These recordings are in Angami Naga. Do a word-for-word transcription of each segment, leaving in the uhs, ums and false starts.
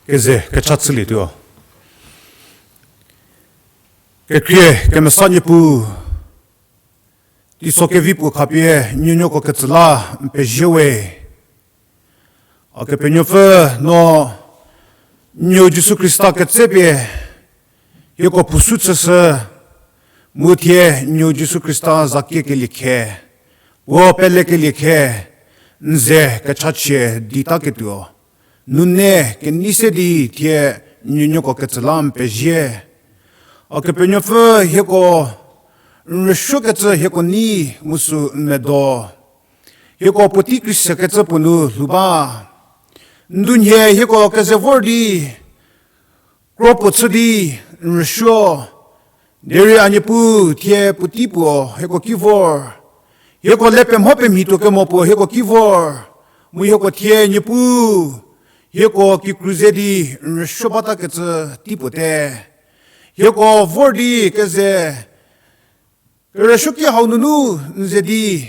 Keze kecha chülietuo. Kekhrie kemesa Niepuu, teiso kevi puo khapie n nuonuoko ketsü la n pezie we. A Kepenuopfü, no n nuo Jisu Khrista ketsepie hieko pusu chüshü, mu thie n nuo Jisu Khrista za kiekelie khe, puo pelekelie khe, n ze kechachie di taketuo nunei kenei se di thie n nuonuoko ketsü la n pezie. A Kepenuopfü, hieko n rüsuokecü hieko nei mu sü n medo. Hieko puotei kreisekecü puo nu lhou ba. Ndunhie hieko keze vor di kro puo chü di n rüsuo. Derei a Niepuu, thie puotei puo hieko ki vor. Hieko le pemho pemhituo kemo puo hieko ki vor. Mu hieko thie Niepuu, hieko kikru ze di n rüsuo batakecü tei puo te. Hieko vor di keze kerüsuoki hau nunu n ze di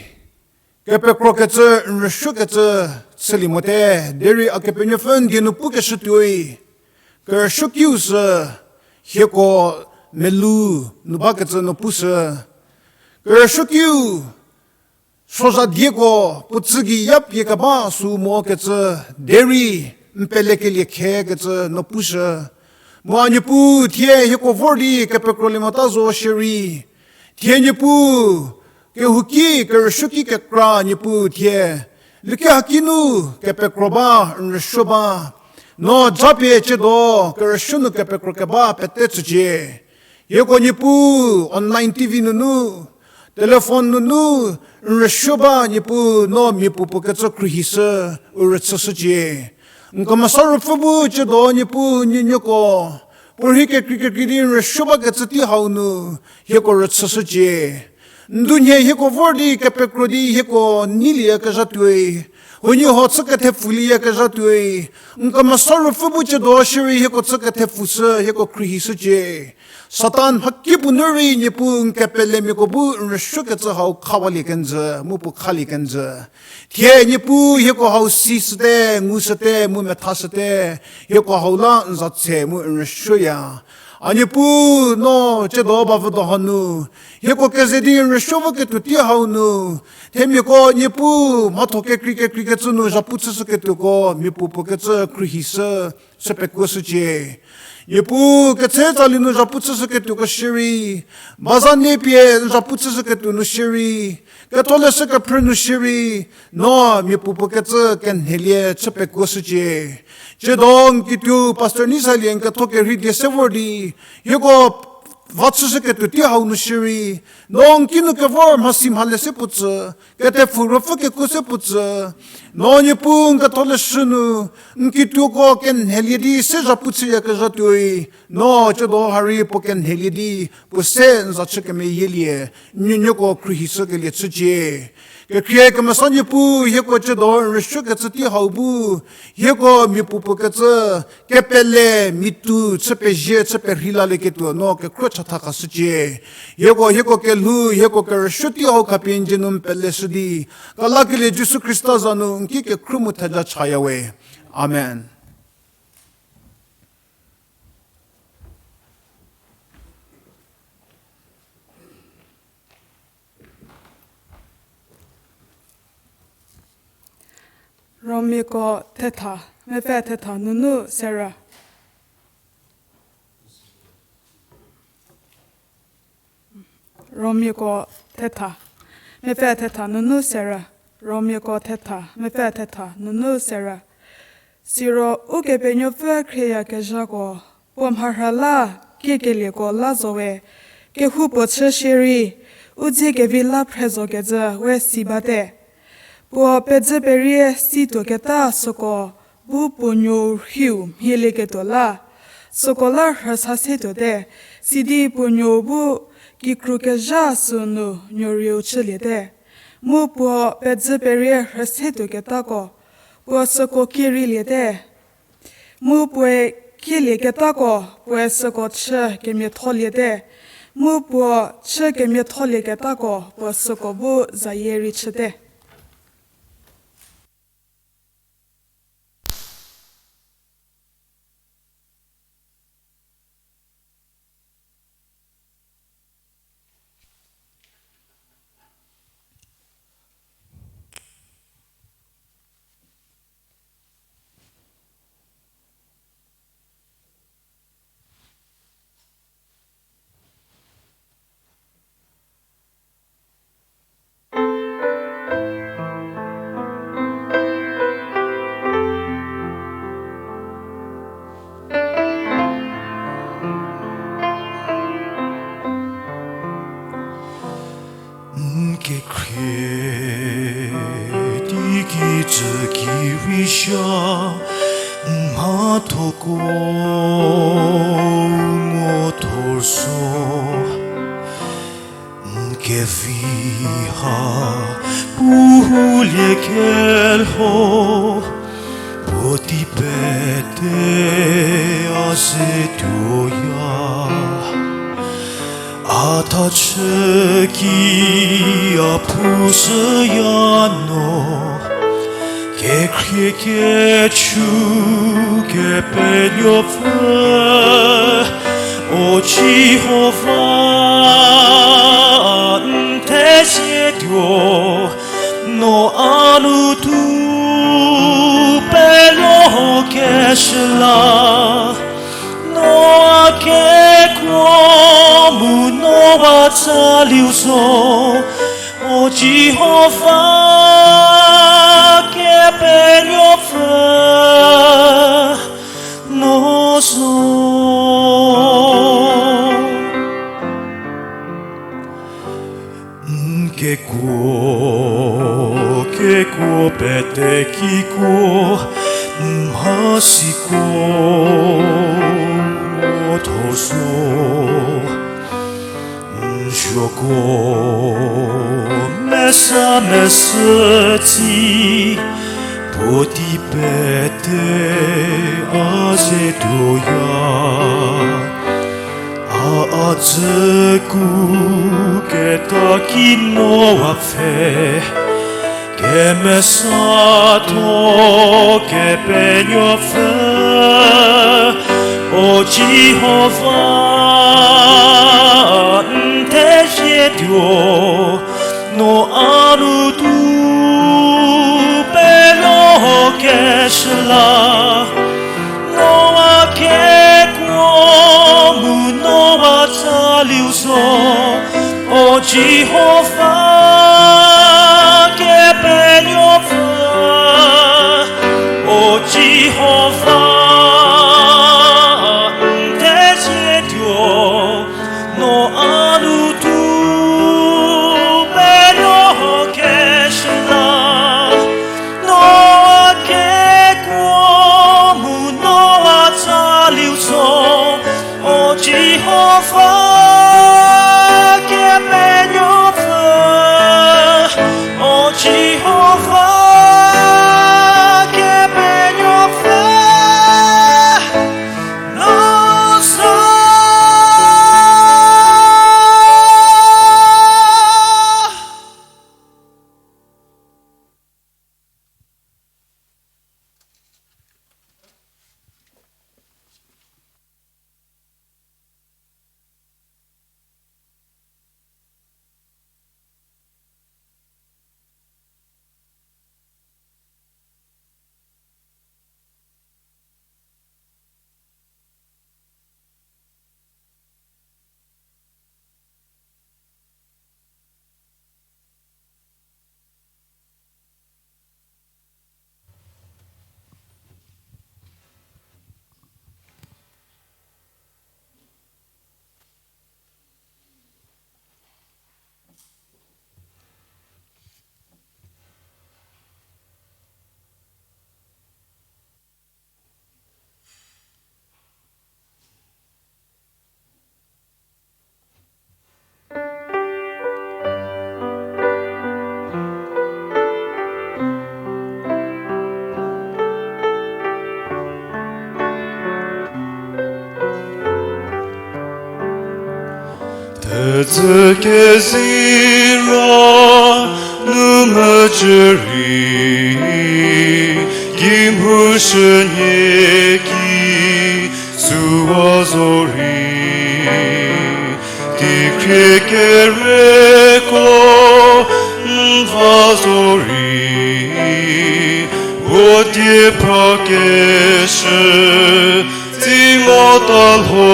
kepekrokecü, n rüsuokecü chülie mote, derei a Kepenuopfü n die nu pukeshütuoi, kerüsuokiu sü hieko melou nu bakecü nu pushü. Kerüsuokiu sozha dieko puo tsü gei ya pie keba sü mokecü, derei n pelekelie khekecü nu pushü. Mu a Niepuu, thie hieko vor di kepekrolie mota zo shierei, thie Niepuu, kehouki kerüsuoki kekra Niepuu thie luki haki nu kepekro ba, n rüsuo ba. No japie ciedo kerüsuo nu kepekro keba pete tsücie. Hieko Niepuu, online T V nunu, telephone nunu, n rüsuo ba Niepuu, no miapuopuo kecü khruohishü, u rüchüshücie. N Kemesa Ruopfü bu ciedo Niepuu n nuonuoko puorhi kekrei kekrei di n rüsuo bakecü tei hau nu hieko rüchüshücie. Ndunhie hieko vor di kepekro di hieko neilieyakezha tuoi, huoniehuo chü kethepfulieyakezha tuoi, n Kemesa Ruopfü bu ciedo shierei hieko chü kethepfushü, hieko khruohishücie. Satan mhakipuo nu rei Niepuu n kepelemiako bu n rüsuokecü hau khawalie kenjü, mu puo khalie kenjü. Thie Niepuu hieko hau sishüte, ngushüte, mu methashüte, hieko hau la n za tse mu n rüsuoya. A Niepuu, no tsiedo bavüdo hanu, hieko keze di n rüsuo voketuo tei hau nu, themiako Niepuu mhatho kekrei kekreikecü nu zhapu chüshüketuoko miapuopuo kecü khruohishü, chü pekuoshücie. Niepuu ketse tsali nu zhapu chüshüketuoko shierei, baza nie pie zhapu chüshüketuo nu shierei, ketholeshü kephrü nu shierei, no miapuopuo kecü kenhelie chü pekuoshücie. Tsiedo n kituo Pastor Nisalie n ketho kerhei die se vor di, hieko va chüshüketuo tei hau nu shierei, no n kinu kevor mhasi mhale se puo tsü, ketepfhu ruopfü kekuo se puo tsü, no Niepuu n ketholeshü nu, n kituoko kenhelie di se zhapu chüyakezha tuoi, no tsiedo ha rei puo kenhelie di puo se n za chü kemeyielie, n nuonuoko khruohishükelie chücie. Kekhrie kemesa Niepuu, hieko tsiedo n rüsuokecü tei hau bu, hieko miapuopuo kecü, kepele, miatu, chü pezie, chü perhei lalieketuo no kekhruo chatha khashücie. Hieko, hieko kelhou, hieko kerüsuo tei hau khapie n dzie nu n peleshü di, kelakelie Jisu Khrista za nu n ki kekhruohi mu theja chaya we. Amen. Romiako thetha, mepfü thetha nunu serü. Romiako thetha, mepfü thetha nunu serü. Romiako thetha, mepfü thetha nunu serü. Siro Ukepenuopfü khrieyakezhako, puo mharhü la, kiekelieko la zowe, kehoupuo chü shierei, u dze kevi la phre zokecü we si bate. Puo pedzü perie situoketa süko bu puo nuou rhiu mhielieketuo la, süko la rhüsa se tuote, sidi puo nuou bu kikru kezha sünu nuorieu chüliete. Mu puo pedzü perie rhüse tuoketako, puo süko kireiliete. Mu puoe kielieketako, puoe süko chü kemiatholiete. Mu puo chü kemiatholieketako, puo süko bu zayie rei chüte. N kekhrie di kijü ki rei sha, n mhathoko mo thor so. N kevi ha pulie kelho, puotei pete a ze tuoya. A thachü ki a phu shüya no, kekhrie kechu Kepenuopfü, O Jihova, n thezietuo, no a nu tu peluo keshü la, no a kekuo mu no a tsaliu zo, O Jihova, Kepenuopfü, no zo. N kekuo, kekuo pete kiko, n mhasiko mo thor so. N zhoko mesa mesü tsi, puotei pete a ze tuoya. A, a dzüku keta ki no a pfhe, kemesatho Kepenuopfü, O Jihova, n thezietuo, no a nu tu penuo keshü la, no a kekuo mu no a tsaliu zo, O Jihova, Kepenuopfü. O Jihova, n thezietuo, no a nu tu penuo keshü la, no a kekuo mu no a tsaliu zo, O Jihova, Kepenuopfü, O Jihova, Kepenuopfü, no sa. Thedzü kezei ra nu mecü rei, kimhou shünie ki süu zo rei, teikhrie kereko n va zo rei, puo die phrakeshü tsi mota lho,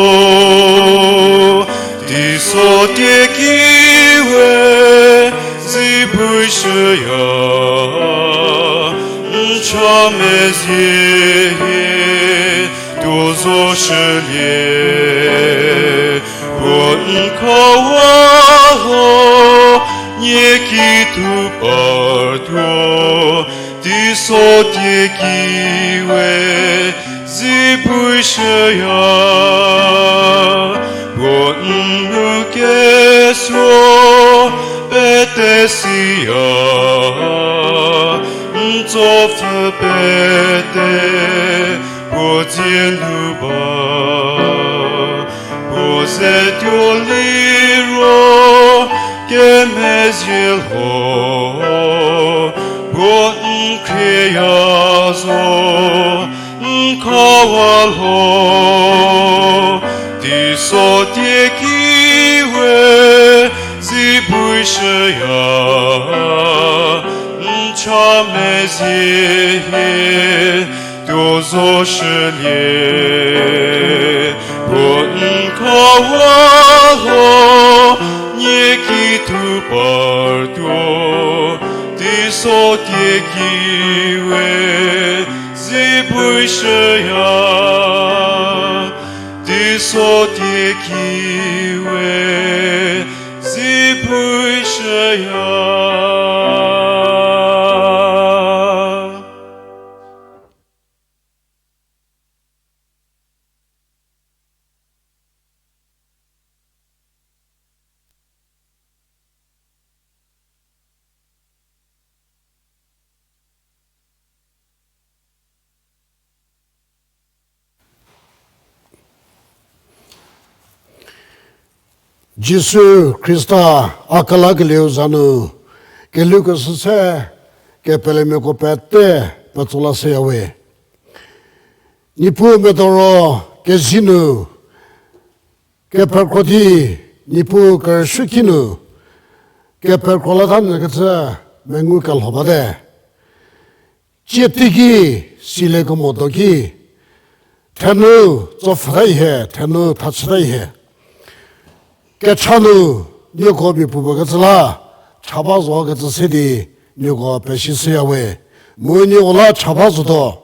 teiso tiekiwe zi pushüya, n cha mezie hie tuo zo shülie, puo n khawa lho, nie ki tu partuo, teiso tiekiwe zi pushüya, puo n nu kesuo pete siya, n tsopfü pete puo dzie nu ba. Puo ze tuo liro kemezhie lho, puo n khrieya zo, n khawa lho, teiso tiekiwe zi pushüya, n cha mezie hie tuo zo shülie, puo n khawa lho, nie ki tu partuo, teiso tiekiwe zi pushüya, teiso tiekiwe zi pushüya. Jisu Khrista a kelakelieu za nu, kelhou kesüse kepelemiako pete petso la shüyawe. Niepuu medoro Kezie nu, kepekro di, Niepuu kerüsuoki nu, kepekro la ta nyü kecü mengu kelho bate. Tsie teiki, sile kemo doki, thenu tsopfhüta hie, thenu thachüta hie. Kecha nu, nieko mia puopuo kecü la, cha ba zo kecü se di, nieko pesishüya we, mu nieko la cha ba zotuo.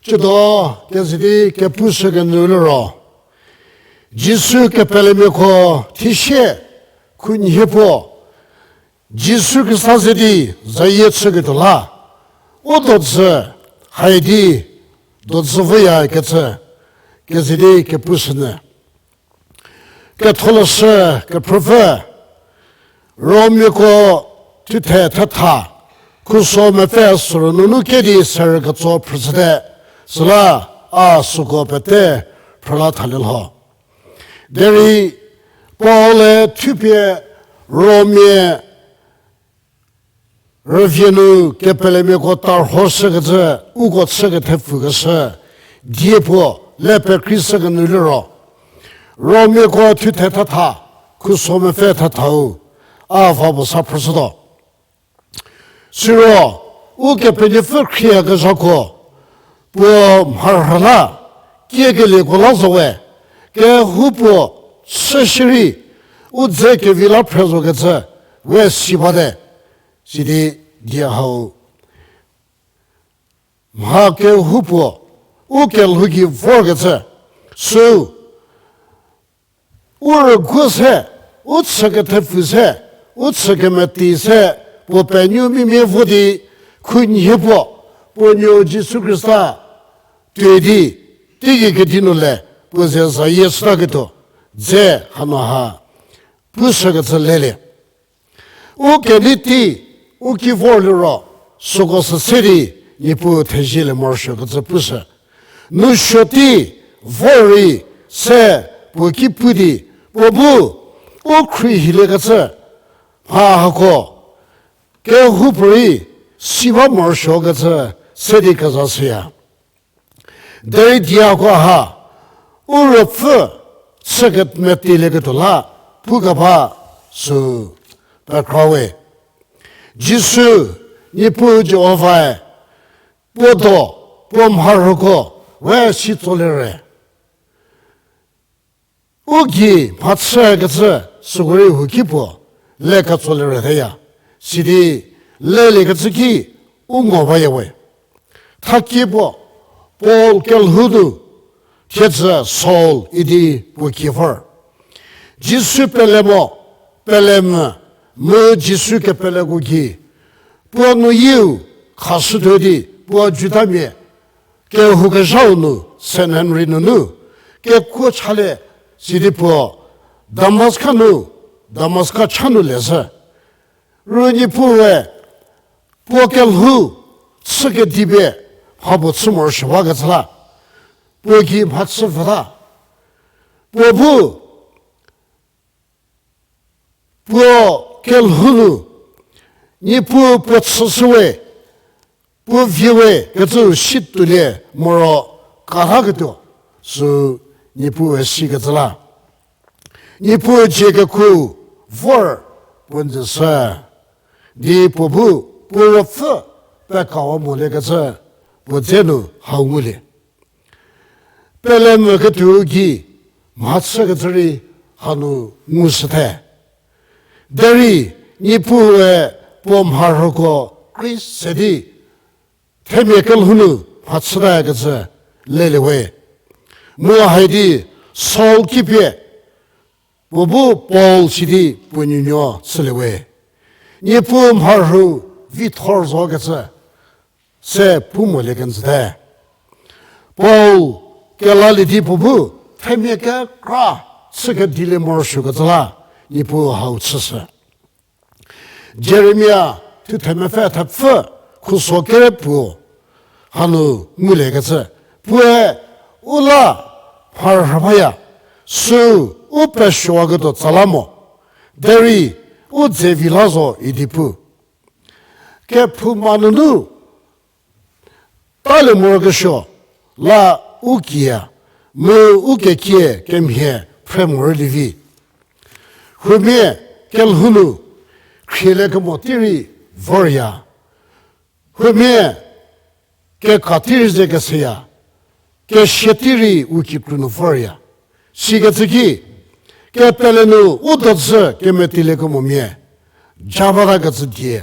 Tsiedo, keze di kepushü kenyü liro, Jisu kepelemiako thisie, khunhie puo, Jisu Khrista ze di zayie chüketuo la, u dodzü, hai di, dodzü voya kecü, keze di kepushünyü. Ketholeshü kephrüpfü, Romiako thuthe thetha, khuso mepfü sürü nunu kedi serü ketso phrüshüte, süla a süko pete phrüla thalie lho. Derei Paul-e thupie Romia rüvie nu kepelemiako tarhoshükecü, uko chü kethepfükeshü die puo le pekreishü kenyü liro, Romiako thuthe thetha, khuso mepfü thethau, a va puo sa phrüshütuo. Siro, Ukepenuopfü khrieyakezhako, puo mharhü la, kiekelieko la zo we, kehoupuo chü shierei, u dze kevi la phre zokecü, we si bate, sidi die hau. Mha kehoupuo, u kelhou gei vorkecü, süu, u rügu se, u chü kethepfü se, u chü kemeti se, puo penuo mimie vo di, khunhie puo, puo nuo Jisu Khrista, tuoi di, teigei kedi nu le, puo ze zayie chütaketuo, dze hanu ha, pushükecü lelie. U kenei tei, u ki vor liro, süko sü se di, Niepuu thezielie morosuokecü pushü. Nousuo tei, vor rei, se, puo ki pu di, puo bu, u khruohiliekecü, mha hako, kehoupuorei, si ba morosuokecü, se di kezashüya. Derei diako ha, u ruopfü chü kemetilieketuo la, pukeba sü pekra we. Jisu, Niepuu Jihovae, puo do, puo mharhüko, we si tsolie re. U gei mhachükecü süko rei huki puo le ketsolie reteya. Sidi leliekecü ki u ngo baya we. Thakie puo, Paul kelhou nu, thiedzü Saul idi puo ki vor. Jisu pele mo, pele mvü, mu Jisu kepeleko gei, puo nu yieu khashütuo di puo Judamia kehoukezhau nu Sanhedrin nunu kekuo chalie sidi puo Damaska nu, Damaska cha nu lezhü. Ru Niepuue puo kelhou chü kedipie mha puo chü morosuo bakecü la, puo gei mhachü vüta. Puo bu puo kelhou nu, Niepuu puo chüshüwe, puo vie we kecü si tuolie moro kataketuo, sü Niepuue sikecü la. Niepuu dzie keku vor puo njüshü di puo bu puo ruopfü pekawa moliekecü puo dze nu hau ngulie. Pele mvüketuo gei mhachükecü rei hanu ngushüte. Derei Niepuue puo mharhüko krei se di themia kelhou nu mhachütakecü lelie we. Mu haidi Saul kipie puo bu Paul sidi puo nuonuo chülie we. Niepuu mharhü vithor zokecü se pu molie kenjüte. Paul kelalie di puo bu themia kekra chü kedilie morosuokecü la Niepuu hau chüshü. Jeremia thuthe mepfü thepfü khuso kere puo hanu nguliekecü, puoe u la mharhü baya, süu u pesuowaketuo tsala mo, derei u dze vi la zo idi pu. Kephouma nunu talie morokesuo la u kiya, mu u kekie kemhie phre morei lievi. Huomia kelhou nu, khrieliekemo tei rei vorya. Huomia keka tei rei ze keseya, kesia tei rei u kikru nu vorya. Sikecü ki, kepele nu u dodzü kemetiliekemomia, ja batakecü die,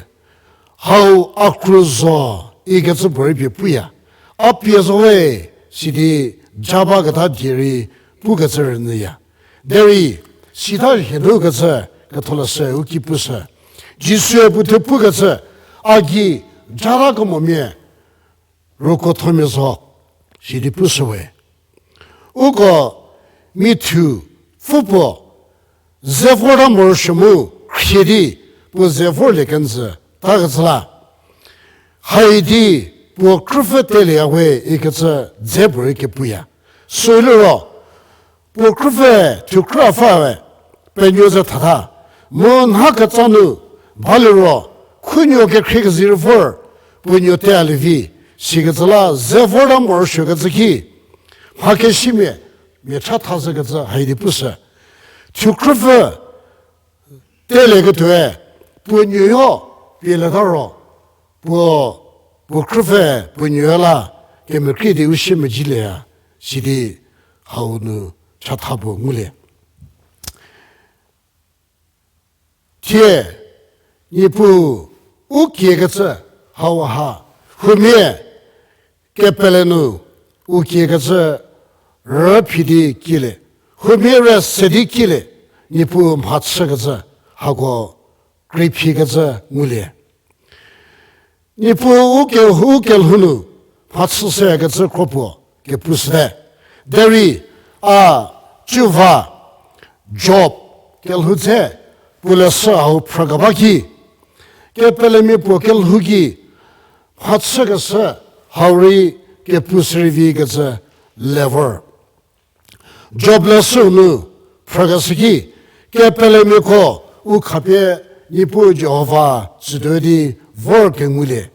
hau a kru zo ikecü puorei pie puya. A pie zo we, sidi ja baketa die rei pukecü rünyüya. Derei, sita hie nu kecü ketholeshü u ki pushü. Jisue puo thuo pukecü, a gei ja takemomia, roko thomia zo, sidi pushü we. Uko mithu pfü puo ze vorta morosuo mu khrie di puo ze vorlie kenjü takecü la, haidi puo krüpfü telieya we ikecü dze puorei kepuya. Sü liro, puo krüpfü thukrü pfü we penuo ze thata, mu nha ketsa nu baliro, khunuo kekhrie kezei rei vor, puo nuo te a lievi, sikecü la ze vorta morosuokecü ki, mha kesimia, mia cha tha zhükecü haidi pushü. Thukrüpfü telieketuoe, puo nuoyo pielieta ro, puo, puo krüpfü puo nuoyo la, kemekhrie di u sie mezhieya, sidi hau nu chatha puo ngulie. Thie, Niepuu u kiekecü hau ha, huomia kepele nu u kiekecü rüphi di kielie, huomia rüse di kielie, Niepuu mhachükecü hako kreiphikecü ngulie. Niepuu u ke, u kelhou nu mhachü sekecü kro puo kepushüte. Derei a cü va Job kelhou dze puo leshü hau phrükeba ki, kepelemia puo kelhou ki mhachükeshü hau rei kepushü rei vikecü le vor. Job leshü nu phrükeshü ki, kepelemiako u khapie Niepuu Jihova tsütuo di vor kengulie.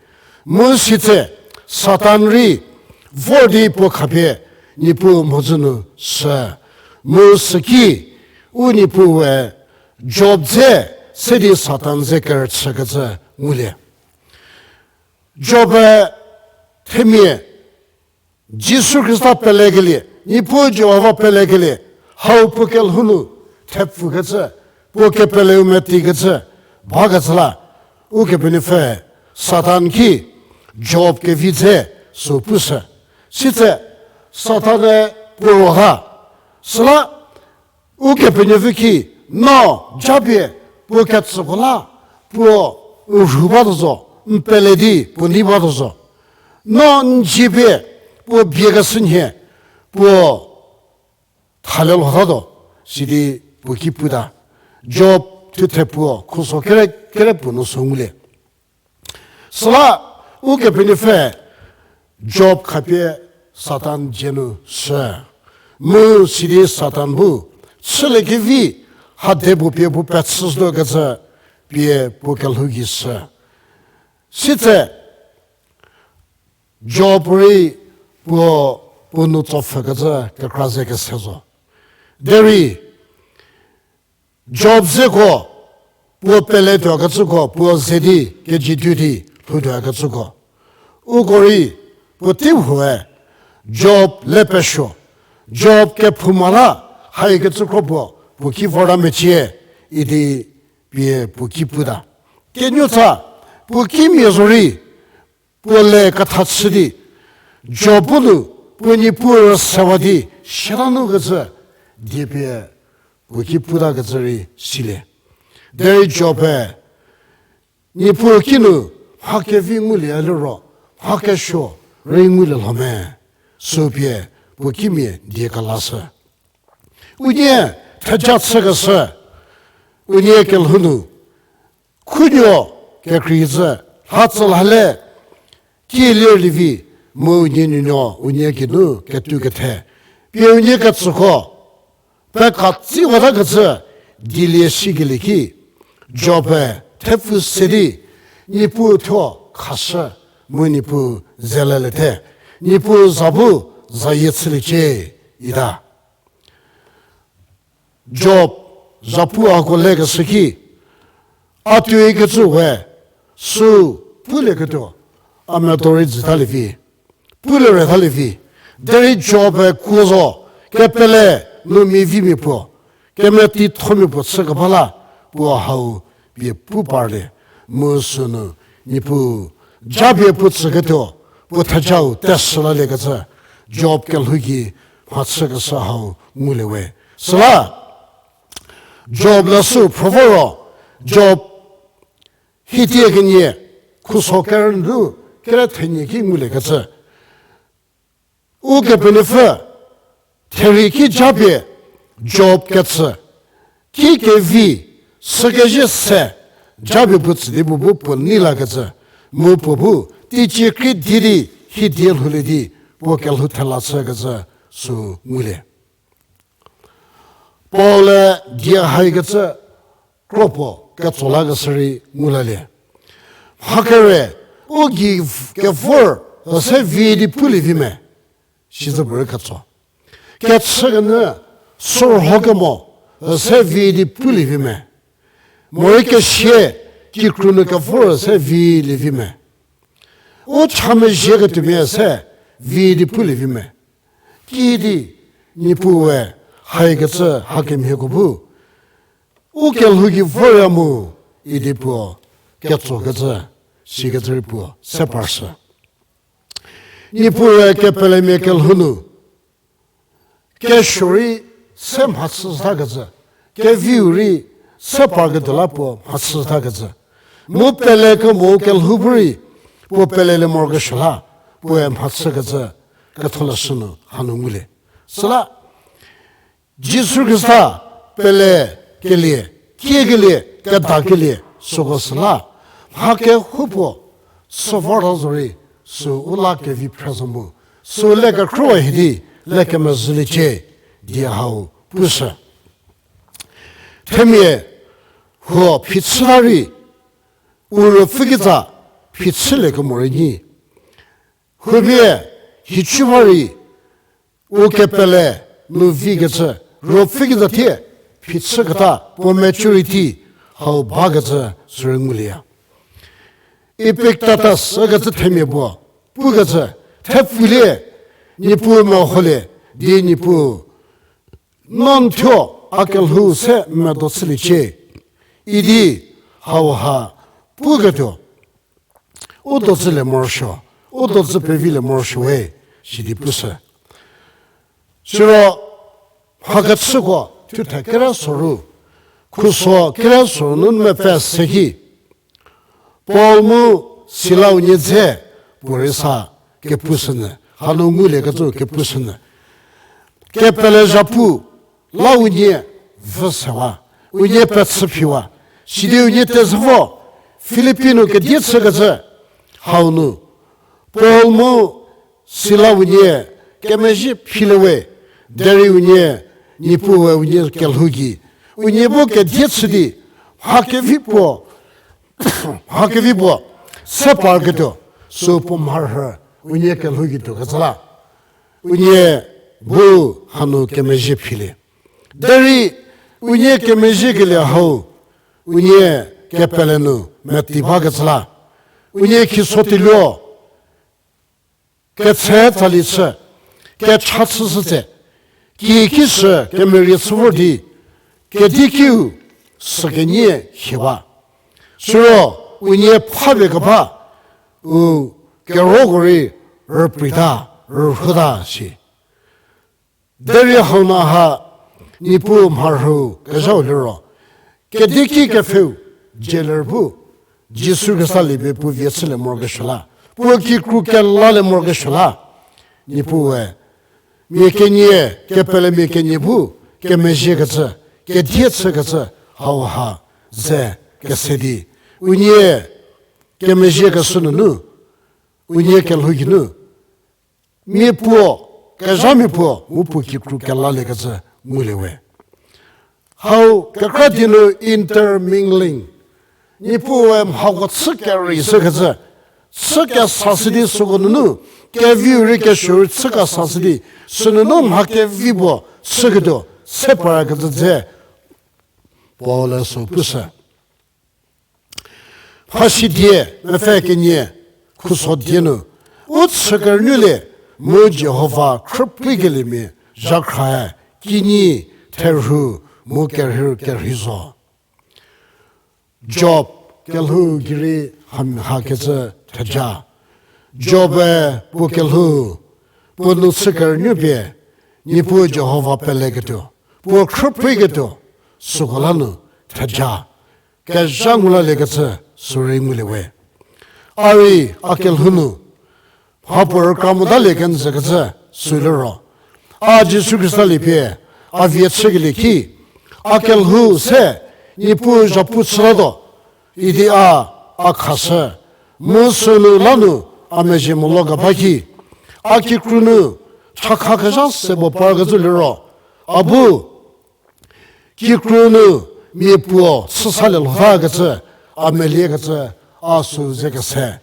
Mu sitse Satan rei vor di puo khapie Niepuu mhodzü nu shü. Mu süki u Niepuue Job dze se di Satan ze kerüchükecü ngulie. Job-e themia Jisu Khrista pelekelie, Niepuu Jihova pelekelie, hau puo kelhou nu thepfükecü, puo kepeleu metikecü bakecü la, Ukepenuopfü Satan ki Job kevi dze sü pushü. Sitse Satan-e puo rota, süla Ukepenuopfü ki, no japie puo ketsüko la puo n rhu batuo zo, n pele di puo nei batuo zo. No n dzie pie puo biekeshü nhie puo thalie lhotatuo, sidi puo ki puta. Job thuthe puo khuso kere, kere puo nu sü ngulie. Süla Ukepenuopfü Job khapie Satan dzie nu shü. Mu sidi Satan bu chüliekevi ha de puo pie puo pechüshütuokecü pie puo kelhou gei shü. Sitse Job rei puo, puo nu tsopfhükecü kekra ze kese zo. Derei Job zeko, puo peletuokecüko, puo ze di kejietuo di lhoutuokecüko, uko rei puotei huoe Job le pesuo, Job kephouma la haikecü kro puo puo ki vorta mecie idi pie puo ki puta. Kenuotsa puo kimia zorei puo le ketha chü di Job bu nu puo Niepuu rüsewa di siata nukecü die pie puo ki putakecü rei silie. Derei Job-e Niepuu kinu mha kevi ngulie liro mha kesuo rei ngulie lho me, sü pie puo kimia die kelashü. Unie theja chükeshü, unie kelhou nu khunuo kekreizü lha tsü lhale kielie lievi, mu unie nuonuo unie geinu ketu kethe pie unie ketsüko pekatsiwatakecü dielie sikelie ki, Job-e thepfü se di Niepuu thuo khashü mu Niepuu zelelete. Niepuu za bu zayie chüliecie, ita. Job, zhapu hako lekeshü ki, a tuoi kecü we, sü pulieketuo, a medo rei jütalievi, pulie rütalievi, derei Job-e kuo zo, kepele nu mia vimia puo, kemetithomia puo chü keba la, puo hau pie pu parlie, mu sünu, Niepuu, japie puo tsüketuo, puo thejau teshü laliekecü, Job kelhou gei mhachükeshü hau ngulie we. Süla, Job la sü phrü vo ro, Job hiedie kenie, khuso kerü nu, kere thenie ki nguliekecü. Ukepenuopfü, therie ki japie, Job ketsü, ki kevi, sükezhie se, japie puo tsü di puo bu puo nei lakecü, mu puo bu, teicie krie di di, hiedie lhoulie di, puo kelhou thela chükecü, sü ngulie. Paul-e die haikecü kro puo ketso lakeshü rei ngu lalie. Mha kere, u gei kevor üse vi di pulie vi me, sizü puorei ketso. Kechükenyü sürho kemo üse vi di pulie vi me. Morei kesie kikru nu kevor üse vilie vi me. U cha mezhieketuomia üse vi di pulie vi me. Kiüdi, Niepuue haikecü hakemhieko bu u kelhou gei vorya mu idi puo ketsokecü, sikecü rei puo se parshü. Niepuue kepelemia kelhou nu kesuo rei se mhachüshütakecü, keviu rei se parketuo la puo mhachüshütakecü, mu pelekemo kelhou bu rei puo pelelie morokesuo la puoe mhachükecü, ketholeshü nu hanu ngulie. Süla Jisu Khrista pelekelie, kiekelie, kedakelie süko süla, mha kehoupuo sü vorta zorei, sü u la kevi phre zo mu, sü le kekhruohi di le kemezhüliecie di hau pushü. Themia huo phichü la rei, u ruopfü kitsa phichülie kemo rei nyi. Huomia hicü ba rei, u kepele nu vikecü, ruopfü kitsa thie phichüketa puo maturity hau bakecü sürei ngulieya. Epictetus ükecü themia puo pukecü, thepfulie, Niepuu meholie, di Niepuu, no n thuo a kelhou se medo chüliecie, idi hauha puketuo, u dodzülie morosuo, u dodzü pevilie morosuo we, sidi pushü. Siro mhakechüko thuthe kere soru, khuso kere soru nu mepfü se ki, Paul mu Sila unie dze puorei sa kepushünyü, hanu nguliekecü kepushünyü. Kepele zhapu la unie vü sewa, unie pechü phiwa, sidi unie tezhü vo, Filipi nu kedie chükecü hau nu, Paul mu Sila unie kemezhie philie we, derei unie Niepuue unie kelhou gei, unie bu kedie chü di, mha kevi puo, mha kevi puo se parketuo, sü puo mharhü unie kelhou gei tuokecü la, unie bu hanu kemezhie philie. Derei unie kemezhiekelie hau, unie kepele nu meti bakecü la, unie khiso tiluo, ketse tsali chü, kecha chüshü tse, kikisü kemerie chü vor di, kedikiu sükenie hiewa. Siro unie phapie keba, u keroko rei rüprita, rürhüta shi. Derei hau nu ha, Niepuu mharhü kezhau liro, kediki kepfheu, jailer bu, Jisu Khrista liepie puo vie chülie morokesuo la, puo kikru kelalie morokesuo la, Niepuue, mia kenie, kepelemia kenie bu, kemezhiekecü, kedie chükecü, hauha, ze, kese di, unie, kemezhiekeshü nunu, unie kelhou geinu, mia puo, kezhamia puo, mu puo kikru kelaliekecü ngulie we. Hau kekra di nu intermingling. Niepuue mhako chü kerei shükecü, chü kesa si di süko nunu, keviu rei kesuo rei chü kesa si di, sünunu mha kevi puo chüketuo se parkecü dze Paul-e sü pushü. Mhasidie mepfü kenie khuso die nu, u chü kerünuolie mu Jihova khrüpreilikemia zhakhrae kinyi, therhu mu kerhei kerhei zo. Job kelhou gei rei ha, hakecü theja. Job-e puo kelhou, puo nu chü kerünuopie, Niepuu Jihova peleketuo, puo khrüpreilie ketuo, süko la nu theja kezha ngu laliekecü sürei ngulie we. A rei a kelhou nu mhapuo rükra motalie kenjükecü sü liro, a Jisu Khrista liepie a vie chükelie ki, a kelhou se Niepuu zhapu chülatuo idi a, a khashü, mu sünu la nu a mezhie molo keba ki, a kikru nu chakha kezha se puo parkecü liro, a bu kikru nu mia puo chüsalie lhotakecü, a meliekecü, a sü ze kese.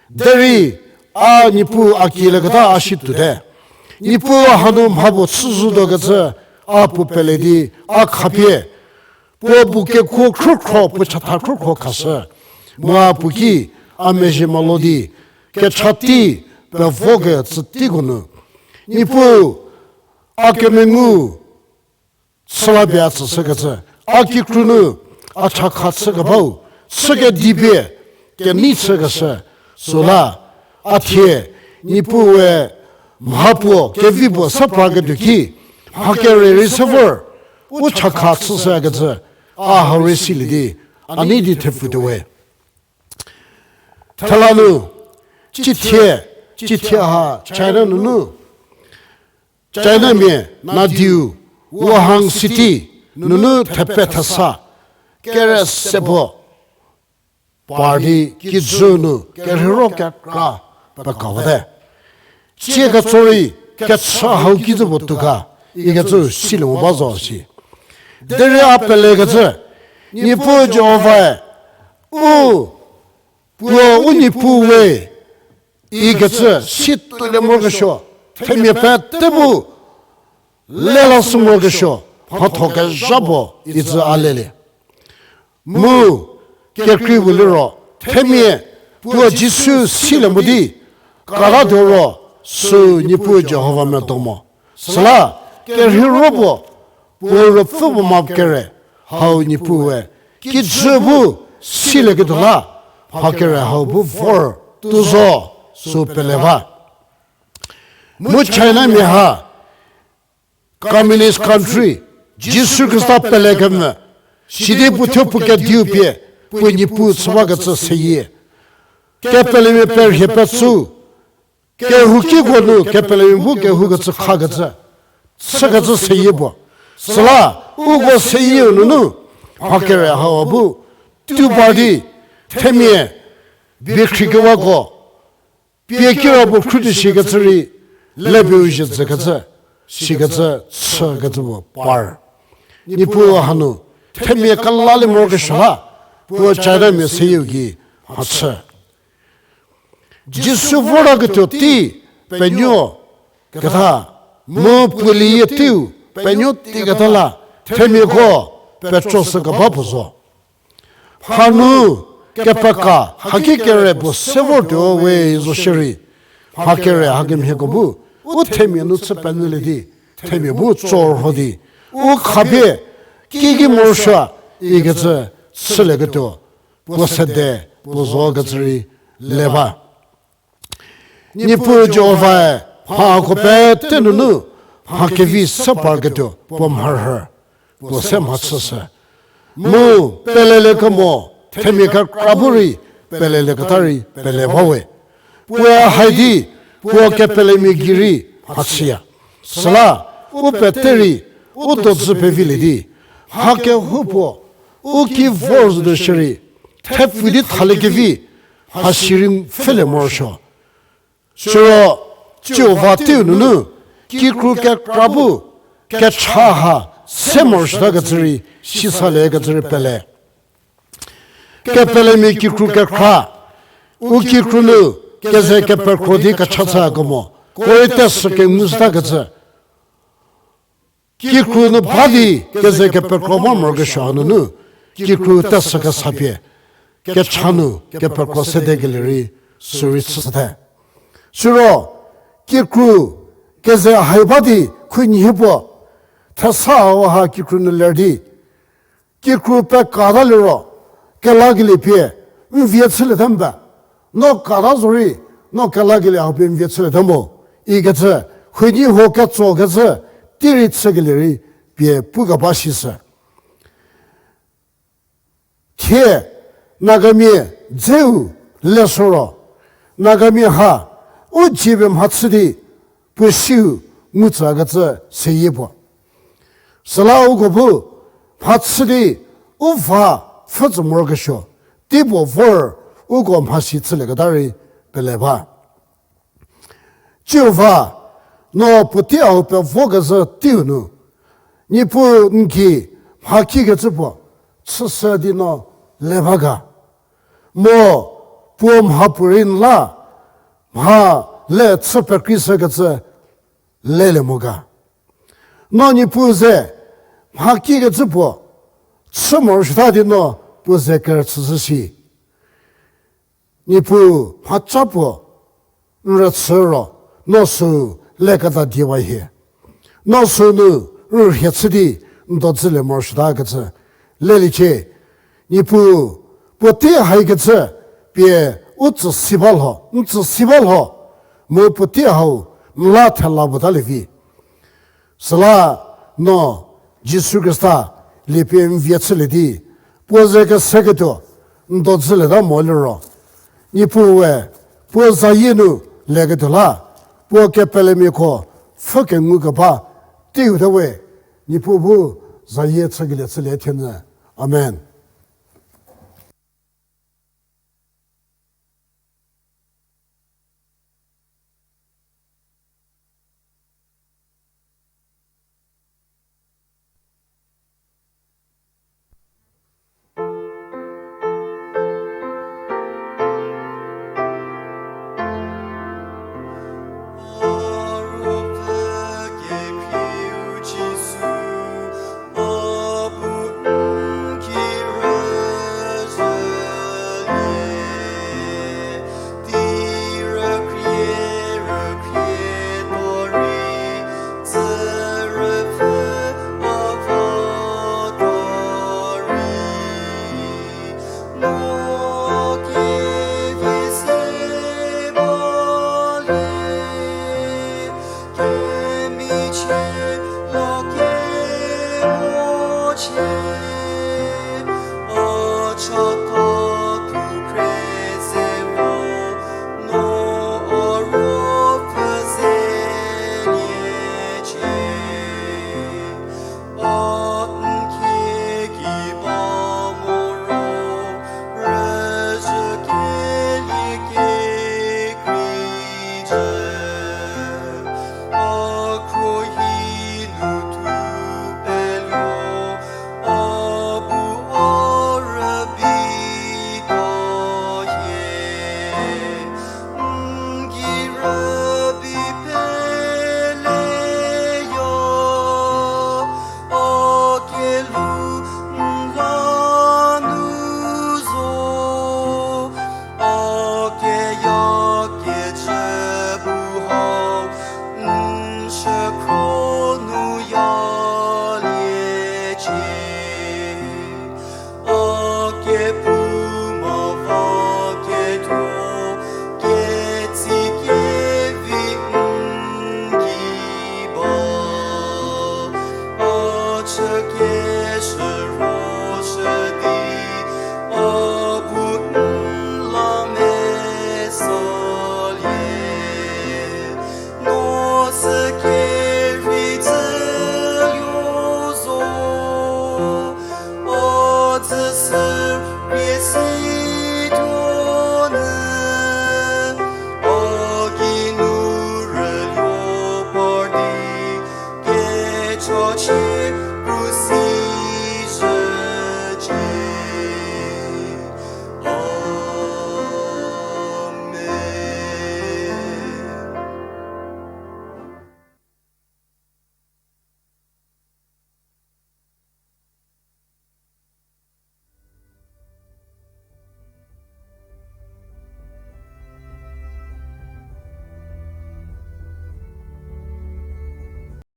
Derei a Niepuu a kielieketa a si tuote. Niepuu hanu mha puo chüzhütuokecü a puo pele di a khapie, puo bu kekuo khrükhro, puo chatha khrükhro khashü. Mu a puo ki a mezhie molo di, kecha tei, pevokecü teiko nu, Niepuu a kemengu chü la pie a tsüshükecü, a kikru nu a chakha chükebau chü kedipie kenei chükeshü, süla a thie Niepuue mha puo kevi puo se praketuo ki, mha kere rei se vor u chakha chüshükecü a hau rei silie di a nei di thepfutuowe. Thela nu, cithie, cithie ha China nunu, Chinamia nadiu Wuhan City nunu thepe thesa kere se puo par di kijü nu kerheiro kekra pekawate. Tsie ketso rei kechü hau kizü puo tuo ga ikecü silie mo ba zo shi. Derei a pelekecü, Niepuu Jihovae u, puo u Niepuu we ikecü si tuolie morokesuo, themia pete bu lelashü morokesuo, mhatho kezha puo icü a lelie. Mu kekrei puo liro, themia puo Jisu silie mo di kara tuo ro, sü Niepuu Jihova medo mo. Süla kerheiro puo, puo ruopfü puo mha kere hau Niepuue kijü bu silieketuo la, mha kere hau bu vor tuo zo, sü pele ba. Mu Chinamia ha communist country, Jisu Khrista pelekemvü, sidi puo thuo puo kediu pie puo Niepuu chü bakecü seyie, kepelemia perhie petsü, kehou kiko nu kepelemia bu kehoukecü khakecü, chükecü seyie puo. Süla uko seyieu nunu mha kere hau bu tuo par di, themia biekhrikewako pie kirapuo khruohi shikecü rei, lepieu zhie zükecü, sikecü, chükecü puo par. Niepuu hanu themia kelalie morokesuo la, puo Chinamia seyieu gei mhachü. Jisu vortaketuo tei penuo keta, mu puo liyie teiu penuo teiketa la, themiako petso sü keba puo zo. Hanu kepeka haki kere puo se vor tuo we zo shierei, mha kere hakemhieko bu u themia nu chü penyülie di, themia bu tsorho di, u khapie kiki morosuo ikecü chülieketuo puo sede puo zokecü rei le ba. Niepuu Jihovae mhako pete nunu mha kevi se parketuo puo mharhü, puo se mhachüshü. Mu peleliekemo themia kekra bu rei pelelieketa rei pele bawe. Puoe haidi puo kepelemia gei rei mhachüya. Süla u pete rei u dozü pevilie di, mha kehoupuo u ki vor zotuo shierei, thepfu di thaliekevi mhasi rei pfhülie morosuo. Siro Jihova teiu nunu kikru kekra bu kecha ha se morosuotakecü rei sisaliekecü rei pele. Kepelemia kikru kekra, U kikru nu keze kepekro di kecha chü kemo, ko rei tesü kengu shütakecü. Kikru nu ba di keze kepekro ba morokesuo hanunu, kikru tesü kesapie, kecha nu kepekro sedekelie rei, sü rei chüshüte. Siro, kikru keze hai ba di khunhie puo, thesa hau ha kikru nu ler di, kikru pekata liro, kelakelie pie, n vie chüliete mba. No kata zorei, no kelakelie hau pie n vie chüliete mo. Ikecü, huoniehuo ketsokecü, tei rei chükelie rei, pie pukeba sishü. Thie, Nagamia dzeu le soro, Nagamia ha, u dzie pie mhachü di, puo siu ngu tsükecü seyie puo. Süla uko bu, mhachü di, u va pfhü tsü morokesuo, tei puo vor, uko mhasi chülieketa rei pele ba. Tsiu va, no puotei hau pevokezhü teiu nu, Niepuu n gei mhakikecü puo, chüshü di no le ba ga. Mo, puo mhapuorei n la, mha le chü pekreishükecü lelie mo ga. No Niepuu ze, mhakikecü puo, chü morosuota di no puo ze kerüchüshü shi. Niepuu mhaca puo n rüchü ro, no sü leketa diewa hie. No sünu rürhie chü di n dodzülie morosuotakecü leliecie. Niepuu puotei haikecü pie u tsüsi ba lho, n tsüsi ba lho, mu puotei hau n la thela puo talie vi. Süla no Jisu Khrista liepie n vie chülie di, puo ze keseketuo n dodzülieta mo liro, Niepuue puo zayie nu leketuo la, puo kepelemiako pfhü kengukeba teiu te we, Niepuu bu zayie chükelie chülie thienyü. Amen.